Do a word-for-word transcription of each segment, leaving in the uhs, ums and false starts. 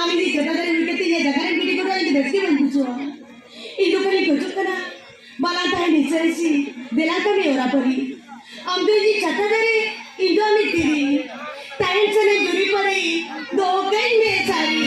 ᱟᱢ ᱤᱧ ᱪᱷᱟᱛᱟ ᱫᱟᱨᱮ ᱦᱩᱭ ᱠᱟᱛᱮ ᱤᱧᱟᱹᱜ ᱡᱟᱭᱜᱟ ᱨᱮᱢ ᱜᱤᱰᱤ ᱠᱚᱫᱚ ᱤᱧ ᱫᱚ ᱵᱮᱥ ᱜᱮ ᱵᱟᱹᱧ ᱵᱩᱡᱷᱟᱹᱣᱟ᱾ ᱤᱧ ᱫᱚ ᱠᱷᱟᱹᱞᱤᱧ ᱠᱷᱚᱡᱚᱜ ᱠᱟᱱᱟ ᱵᱟᱞᱟᱝ ᱛᱟᱦᱮᱱ ᱦᱤᱥᱟᱹ ᱦᱤᱥᱤ, ᱫᱮᱞᱟ ᱠᱟᱹᱢᱤ ᱚᱨᱟ ᱯᱟᱹᱨᱤ᱾ ᱟᱢ ᱫᱚ ᱤᱧᱤᱡ ᱪᱷᱟᱛᱟ ᱫᱟᱨᱮ, ᱤᱧ ᱫᱚ ᱟᱢᱤᱡ ᱫᱷᱤᱨᱤ᱾ ᱛᱟᱦᱮᱱ ᱥᱟᱱᱟᱧ ᱡᱩᱨᱤ ᱯᱟᱹᱨᱤ, ᱫᱚᱦᱚ ᱠᱟᱹᱧ ᱢᱮ ᱥᱟᱹᱨᱤ᱾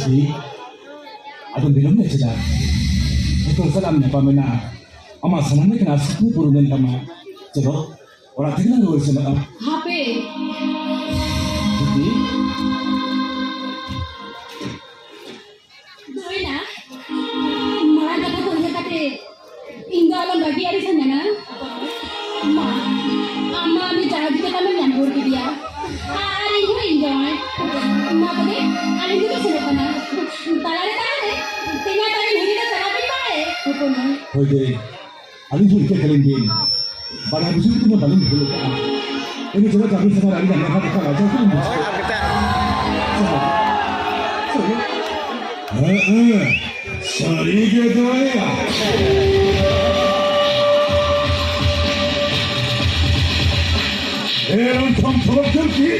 ᱡᱤ, ᱟᱫᱚ ᱵᱤᱞᱚᱢ ᱫᱚ ᱪᱮᱫᱟᱜ? ᱱᱤᱛᱚᱜ ᱥᱟᱞᱟᱜ ᱧᱟᱯᱟᱢ ᱮᱱᱟ, ᱟᱢᱟᱜ ᱥᱟᱱᱟᱢ ᱞᱮᱠᱟᱱᱟᱜ ᱥᱩᱠᱷ ᱯᱩᱨᱩᱱ ᱮᱱ ᱛᱟᱢᱟ᱾ ᱪᱚᱞᱚ, ᱚᱲᱟᱜ ᱛᱮᱜᱮ ᱞᱟᱝ ᱨᱩᱣᱟᱹᱲ ᱥᱮᱱᱚᱜᱼᱟ᱾ ᱦᱟᱯᱮ᱾ ᱡᱤ᱾ ᱫᱟᱹᱭᱱᱟ, ᱢᱟᱨᱟᱝ ᱠᱟᱛᱷᱟ ᱠᱚ ᱩᱭᱦᱟᱹᱨ ᱠᱟᱛᱮ ᱤᱧ ᱫᱚ ᱟᱞᱚᱢ ᱨᱟᱹᱜᱤ ᱟᱹᱲᱤᱥᱟᱹᱧᱟ ᱱᱟ᱾ ᱢᱟ, ᱟᱢ ᱢᱟ ᱩᱱᱤ ᱡᱟᱦᱟᱸ ᱡᱩᱛᱟᱹ ᱛᱟᱢᱮᱢ ᱧᱟᱢ ᱨᱩᱣᱟᱹᱲ ᱠᱮᱫᱮᱭᱟ᱾ ᱟᱨ ᱤᱧ ᱦᱚᱸ ᱤᱧ ᱡᱟᱶᱟᱭ᱾ ᱢᱟ ᱛᱚᱵᱮ, ᱟᱞᱮ ᱫᱚᱞᱮ ᱥᱮᱱᱚᱜ ᱠᱟᱱᱟ᱾ ᱛᱟᱞᱟᱨᱮ, ᱛᱟᱞᱟᱨᱮ, ᱛᱮᱧᱟᱝ ᱛᱟᱵᱮᱱ ᱦᱤᱨᱤ ᱫᱚ ᱪᱟᱞᱟᱜ ᱵᱮᱱ ᱵᱟᱲᱟᱭ᱾ ᱦᱳᱭ ᱫᱟᱹᱭ, ᱟᱹᱞᱤᱧ ᱦᱚᱸ ᱤᱱᱠᱟᱹ ᱜᱮᱞᱤᱧ ᱵᱤᱱ ᱵᱟᱲᱟᱭ ᱵᱩᱡᱷᱟᱹᱣ ᱠᱟᱛᱮ ᱢᱟ ᱵᱟᱹᱞᱤᱧ ᱵᱷᱩᱞ ᱟᱠᱟᱫᱼᱟ᱾ ᱤᱱᱟᱹ ᱪᱷᱟᱲᱟ ᱪᱟᱹᱠᱨᱤ ᱥᱟᱢᱟᱱ ᱟᱹᱰᱤ ᱜᱟᱱ ᱞᱮᱠᱷᱟ ᱫᱚᱠᱷᱟ ᱞᱟᱡᱟᱣ ᱠᱚ ᱵᱩᱡᱷᱟᱹᱣᱟ᱾ ᱦᱮᱸ, ᱦᱮᱸ, ᱥᱟᱹᱨᱤ ᱜᱮ ᱫᱟᱹᱭᱟ᱾ ᱮᱨᱚᱢ ᱴᱷᱚᱢ ᱴᱷᱚᱢ ᱪᱩᱞᱠᱤ᱾